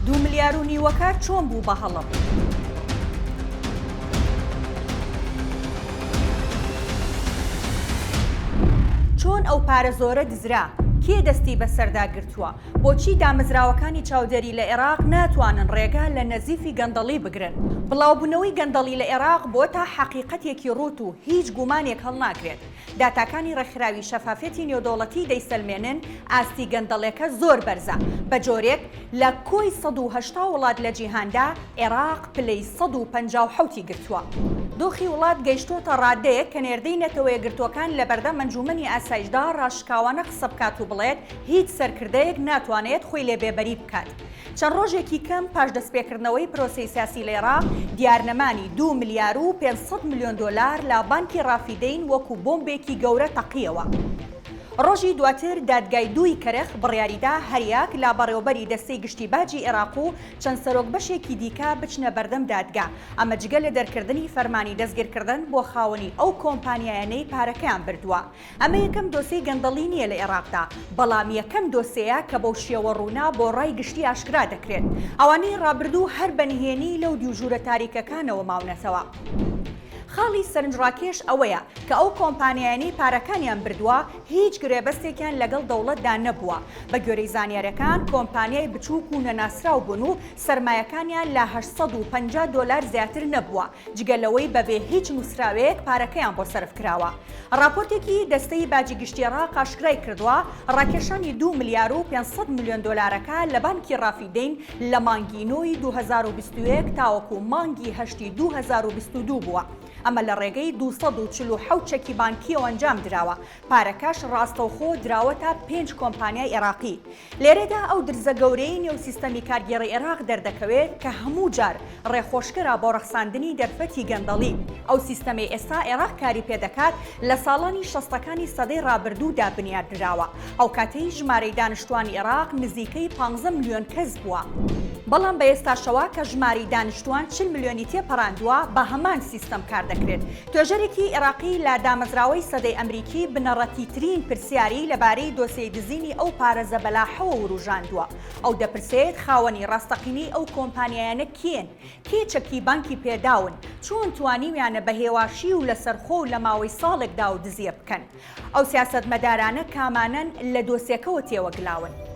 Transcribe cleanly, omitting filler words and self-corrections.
دوو ملیار و نیوەکە چۆن بوو بە هەڵم؟ چۆن ئەو پارە زۆرە دزرا؟ کێ دەستی بەسەردا گرتووە؟ بۆچی دامەزراوەکانی چاودێری لە ئێراق ناتوانن ڕێگا لە نەزیفی گەندەڵی بگرن؟ بڵاوبوونەوەی گەندەڵی لە ئێراق بۆتە حەقیقەتێکی ڕووت و هیچ گومانێک هەڵناگرێت. داتاکانی ڕێکخراوی شەفافیەتی نێودەوڵەتی دەیسەلمێنن ئاستی گەندەڵێکە زۆر بەرزە، بەجۆرێک لە کۆی 180 وڵات لە جیهاندا عێراق پلەی 157 ی گرتووە. دۆخی وڵات گەیشتۆتە ڕادەیەک کە نێردەی نەتەوەیەکگرتووەکان لەبەردەم ئەنجوومەنی ئاسایشدا ڕاشکاوانە قسە بکات و بڵێت هیچ سەرکردەیەک ناتوانێت خۆی لێ بێبەری بکات. چەند ڕۆژێکی کەم پاش دەستپێکردنەوەی پرۆسەی سیاسی لە ئێراق، دیارنەمانی دوو ملیار و 500 ملیۆن دۆلار لە بانکی ڕافیدەین وەکو بۆمبێکی گەورە تەقییەوە. ڕۆژی دواتر دادگای دووی کەرخ بڕیاریدا هەریەک لە بەڕێوەبەری دەستەی گشتی باجی ئێراق و چەند سەرۆک بەشێکی دیکە بچنە بەردەم دادگا، ئەمە جگە لە دەرکردنی فەرمانی دەستگیرکردن بۆ خاوەنی ئەو کۆمپانیایانەی پارەکەیان بردووە. ئەمە یەکەم دۆسێی گەندەڵی نییە لە ئێراقدا، بەڵام یەکەم دۆسێیە کە بەو شێوە ڕوونە بۆ ڕای گشتی ئاشکرا دەکرێت. ئەوانەی ڕابردوو هەر بە نهێنی لەو دیو ژوورە تاریکەکانەوە ماونەتەوە. خاڵی سەرنجڕاکێش ئەوەیە کە ئەو کۆمپانیایانەی پارەکانیان بردووە هیچ گرێبەستێکیان لەگەڵ دەوڵەتدا نەبووە. بە گوێرەی زانیارییەکان کۆمپانیای بچووک و نەناسراو بوون و سەرمایەکانیان لە 850 دۆلار زیاتر نەبووە. جگە لەوەی بەبێ هیچ نووسراوێک پارەکەیان بۆ سەرف کراوە. ڕاپۆرتێکی دەستەی باجی گشتی عێراق ئاشکرای کردووە، ڕاکێشانی دوو ملیار و 500 ملیۆن دۆلارەکە لە بانکی ڕافیدەین لە مانگی نۆی 2021 تاوەکو مانگی هەشتی 2022 بووە. ئەمە لە ڕێگەی 247 چەکی بانکییەوە ئەنجام دراوە، پارەکەش ڕاستەوخۆ دراوەتە پێنج کۆمپانیای عێراقی. لێرەدا ئەو درزە گەورەیەی نێو سیستەمی کارگێڕی عێراق دەردەکەوێت کە هەموو جار ڕێخۆشکەرە بۆ ڕەخساندنی دەرفەتی گەندەڵی. ئەو سیستەمەی ئێستا عێراق کاری پێدەکات لە ساڵانی شەستەکانی سەدەی ڕابردوودا بنیادنراوە، ئەوکاتەی ژمارەی دانشتوانی عێراق نزیکەی پانزە ملیۆن کەس بووە. بەڵام بە ئێستاشەوە کە ژمارەی دانشتوان 40 ملیۆنی تێپەڕاندووە بە هەمان سیستەم کار دەکرێت. توێژەرێکی عێراقی لە دامەزراوەی سەدەی ئەمریکی بنەڕەتیترین پرسیاری لەبارەی دۆسێی دزینی ئەو پارە زەبەلاحەوە وروژاندووە. ئەو دەپرسێت خاوەنی ڕاستەقینەی ئەو کۆمپانیایانە کێن؟ کێ چەکی بانکی پێداون؟ چۆن توانیویانە بە هێواشی و لەسەرخۆ و لە ماوەی ساڵێکدا ئەو دزییە بکەن؟ ئەو سیاسەتمەدارانە کامانەن لە دۆسێکەوە تێوەگلاون؟